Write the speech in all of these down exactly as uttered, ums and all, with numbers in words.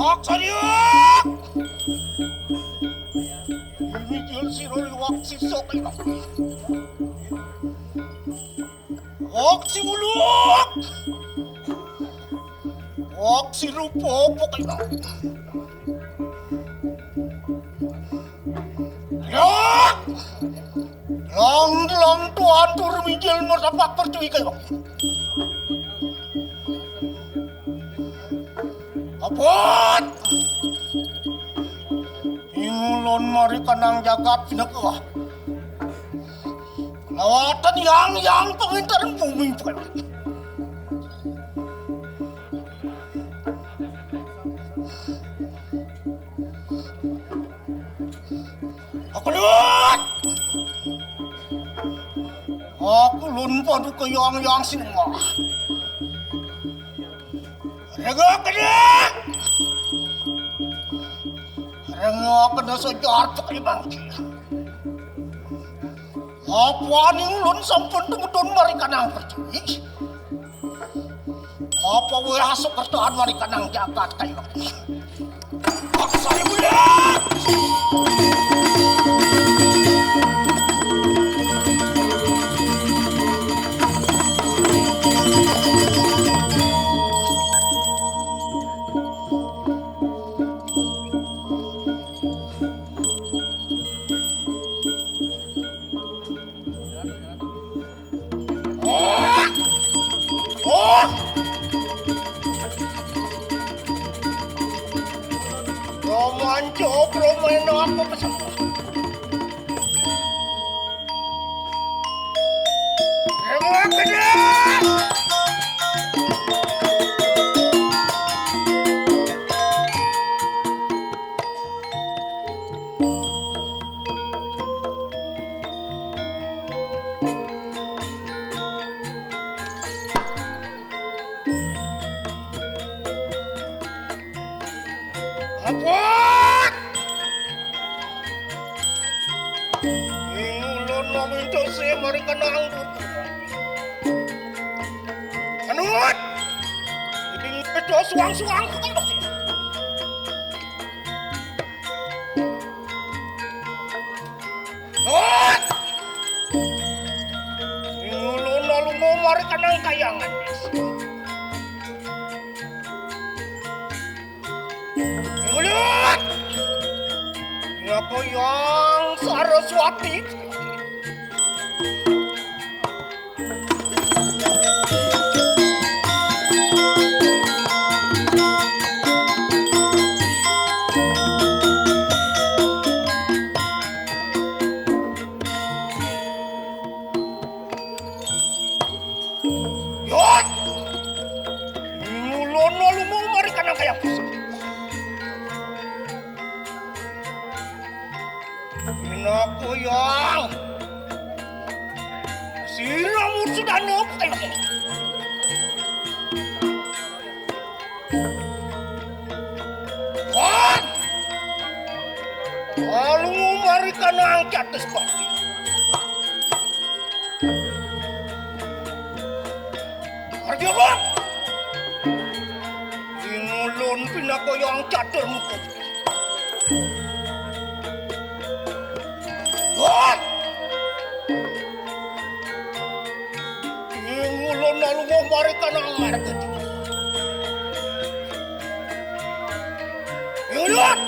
Ak sariak! Mimijil sira liwat sisa kena. Ak simuluk! Ak sirupa apa kena. Yak! Lang-lang tuan tur mijil mertapak pertiwi kena. Abot! Ingulun mari kanang jagat pinaka. Lawatan yang-yang pangintaran bumi. Aku lut! Aku lun paduka yang-yang sinengah. Rengga kena! Rengga kena sajar tuk limang. Apa ning ulun sampun tumedun mari kanang pertiwi? Apa wéh asukertaan mari kanang jagat kaya. Paksa ibu ya! Oh! Oh! Romanco, promeno aku pesan. Emang gede! Ampun! Ing ulun maminta sih mari kena anggur. Anut! Ing itu suang-suang. Hot! Ngulun lalu ngomar kanang kayangan. Ngulut! Ngapa yang Saraswati? Yot! Ngulon lalu mau mari kanang kaya pusat. Pinaku yang sira musuh danau kaya. Wan! Lalu mari kanang catus pati. Arjuna! Ingulun pinakoyong catur mukut. Wah! Parikan ang marga. Yuyut!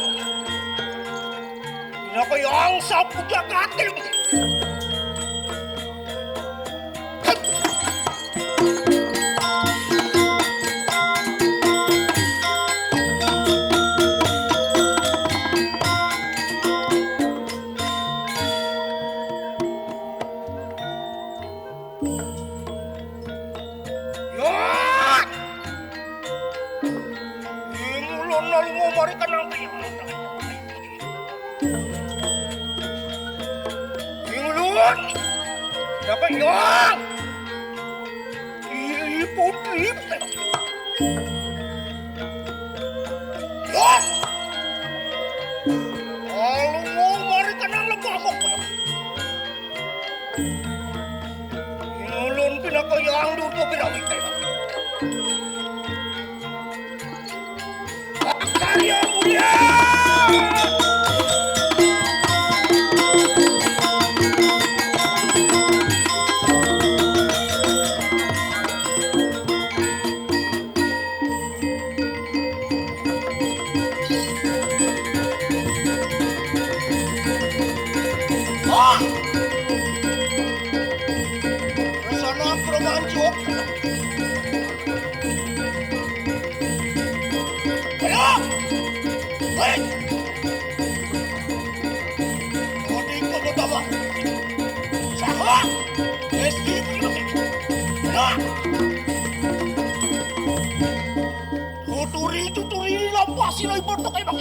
Pinakayang sa pagkakatil. Yan! Imulon na lumumari ka ng kayang. Imulon! Dapat yan! Ipot-ipot! Yan! Alam mo, mari ka ng lagabok ko. Mulon pinakayang duto pinawit tayo. Saya mulia! Ah! Sana aku romanti, oh. Ayo! Hei! Kodi ko betama. Saha? Esti. Nah. Tuturi, tuturi, lampas sila ibu tok emang.